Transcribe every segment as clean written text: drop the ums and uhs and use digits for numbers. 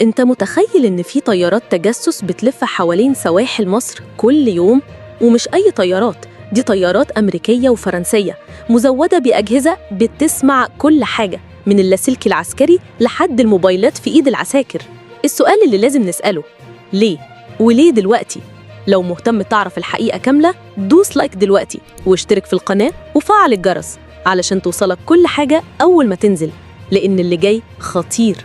انت متخيل ان في طيارات تجسس بتلف حوالين سواحل مصر كل يوم؟ ومش اي طيارات، دي طيارات امريكية وفرنسية مزودة باجهزة بتسمع كل حاجة من اللاسلكي العسكري لحد الموبايلات في ايد العساكر. السؤال اللي لازم نسأله، ليه؟ وليه دلوقتي؟ لو مهتم تعرف الحقيقة كاملة، دوس like دلوقتي واشترك في القناة وفعل الجرس علشان توصلك كل حاجة أول ما تنزل، لأن اللي جاي خطير.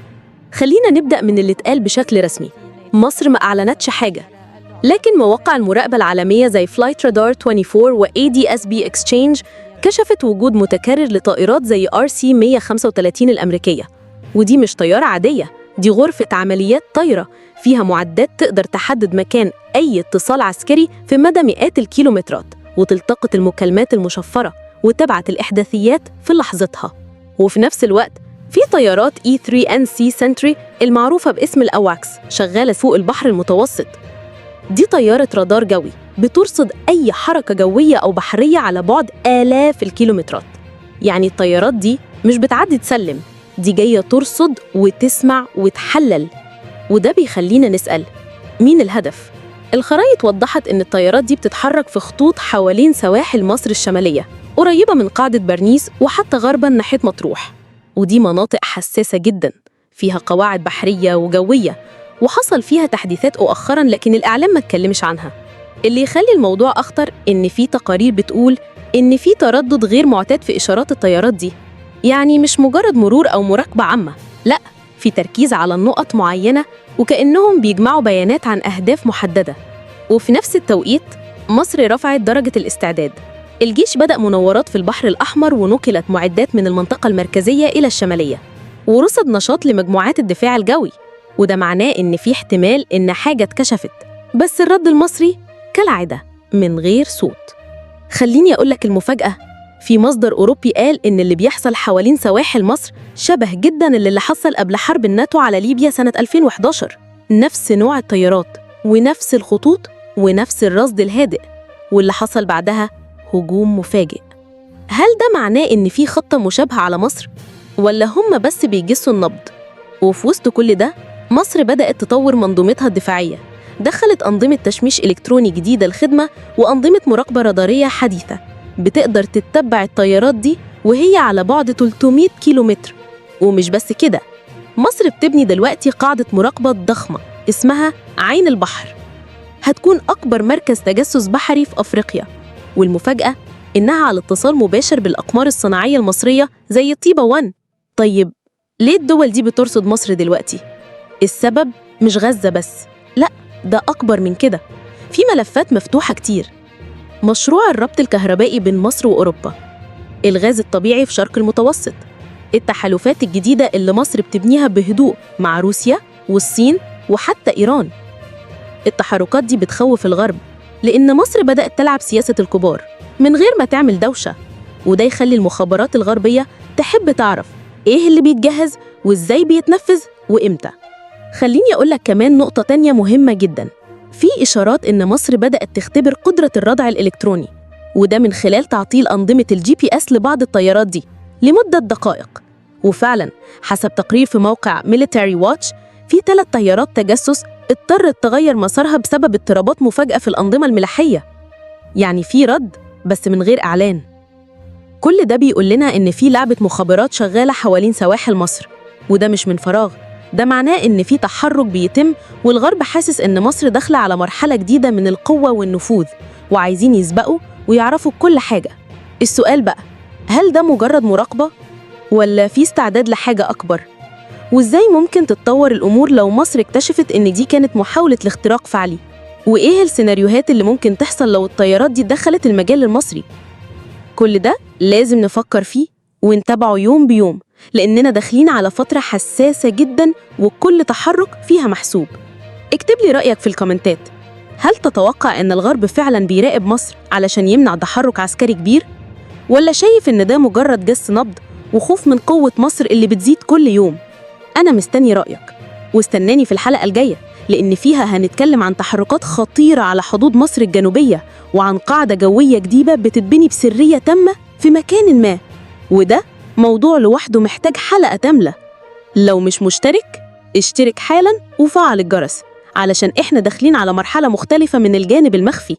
خلينا نبدأ من اللي اتقال بشكل رسمي. مصر ما أعلنتش حاجة، لكن مواقع المراقبة العالمية زي Flight Radar 24 و ADSB Exchange كشفت وجود متكرر لطائرات زي RC 135 الأمريكية. ودي مش طيارة عادية، دي غرفة عمليات طايرة فيها معدات تقدر تحدد مكان أي اتصال عسكري في مدى مئات الكيلومترات، وتلتقط المكالمات المشفرة وتبعت الإحداثيات في لحظتها. وفي نفس الوقت في طيارات E3NC Sentry المعروفة باسم الأواكس شغالة فوق البحر المتوسط. دي طيارة رادار جوي بترصد أي حركة جوية أو بحرية على بعد آلاف الكيلومترات. يعني الطيارات دي مش بتعدي تسلم، دي جاية ترصد وتسمع وتحلل. وده بيخلينا نسأل، مين الهدف؟ الخرايط وضحت إن الطيارات دي بتتحرك في خطوط حوالين سواحل مصر الشمالية، قريبة من قاعدة برنيس وحتى غرباً ناحية مطروح. ودي مناطق حساسة جداً، فيها قواعد بحرية وجوية، وحصل فيها تحديثات مؤخراً لكن الإعلام ما اتكلمش عنها. اللي يخلي الموضوع أخطر إن في تقارير بتقول إن في تردد غير معتاد في إشارات الطيارات دي. يعني مش مجرد مرور أو مراقبة عامة، لا، في تركيز على نقط معينة وكأنهم بيجمعوا بيانات عن أهداف محددة. وفي نفس التوقيت مصر رفعت درجة الاستعداد. الجيش بدأ مناورات في البحر الأحمر، ونقلت معدات من المنطقة المركزية إلى الشمالية، ورصد نشاط لمجموعات الدفاع الجوي. وده معناه إن في احتمال إن حاجة اتكشفت، بس الرد المصري كالعادة من غير صوت. خليني أقولك المفاجأة، في مصدر أوروبي قال إن اللي بيحصل حوالين سواحل مصر شبه جداً اللي حصل قبل حرب الناتو على ليبيا سنة 2011. نفس نوع الطيارات ونفس الخطوط ونفس الرصد الهادئ، واللي حصل بعدها هجوم مفاجئ. هل ده معناه إن في خطة مشابهة على مصر؟ ولا هم بس بيجسوا النبض؟ وفي وسط كل ده مصر بدأت تطور منظومتها الدفاعية، دخلت أنظمة تشويش إلكتروني جديدة الخدمة وأنظمة مراقبة رادارية حديثة بتقدر تتبع الطيارات دي وهي على بعد 300 كيلومتر. ومش بس كده، مصر بتبني دلوقتي قاعدة مراقبة ضخمة اسمها عين البحر، هتكون أكبر مركز تجسس بحري في أفريقيا. والمفاجأة إنها على اتصال مباشر بالأقمار الصناعية المصرية زي طيبة 1. طيب ليه الدول دي بترصد مصر دلوقتي؟ السبب مش غزة بس، لا، ده أكبر من كده. في ملفات مفتوحة كتير: مشروع الربط الكهربائي بين مصر وأوروبا، الغاز الطبيعي في شرق المتوسط، التحالفات الجديدة اللي مصر بتبنيها بهدوء مع روسيا والصين وحتى إيران. التحركات دي بتخوف الغرب، لأن مصر بدأت تلعب سياسة الكبار من غير ما تعمل دوشة، وده يخلي المخابرات الغربية تحب تعرف إيه اللي بيتجهز وإزاي بيتنفذ وإمتى. خليني أقولك كمان نقطة تانية مهمة جدا، في إشارات إن مصر بدأت تختبر قدرة الردع الإلكتروني، وده من خلال تعطيل أنظمة ال GPS لبعض الطيارات دي لمدة دقائق. وفعلا حسب تقرير في موقع Military Watch، في 3 طيارات تجسس اضطرت تغير مسارها بسبب اضطرابات مفاجئة في الأنظمة الملاحية. يعني في رد بس من غير إعلان. كل ده بيقول لنا إن في لعبة مخابرات شغالة حوالين سواحل مصر، وده مش من فراغ. ده معناه إن في تحرك بيتم، والغرب حاسس إن مصر داخلة على مرحلة جديدة من القوة والنفوذ، وعايزين يسبقوا ويعرفوا كل حاجة. السؤال بقى، هل ده مجرد مراقبة؟ ولا في استعداد لحاجة أكبر؟ وإزاي ممكن تتطور الأمور لو مصر اكتشفت إن دي كانت محاولة الاختراق فعلي؟ وإيه السيناريوهات اللي ممكن تحصل لو الطيارات دي دخلت المجال المصري؟ كل ده لازم نفكر فيه ونتابعه يوم بيوم، لأننا داخلين على فترة حساسة جدا وكل تحرك فيها محسوب. اكتب لي رأيك في الكومنتات، هل تتوقع أن الغرب فعلا بيراقب مصر علشان يمنع تحرك عسكري كبير؟ ولا شايف إن ده مجرد جس نبض وخوف من قوة مصر اللي بتزيد كل يوم؟ أنا مستني رأيك، واستناني في الحلقة الجاية، لأن فيها هنتكلم عن تحركات خطيرة على حدود مصر الجنوبية، وعن قاعدة جوية جديدة بتتبني بسرية تامة في مكان ما، وده موضوع لوحده محتاج حلقة كاملة. لو مش مشترك، اشترك حالاً وفعل الجرس، علشان إحنا داخلين على مرحلة مختلفة من الجانب المخفي.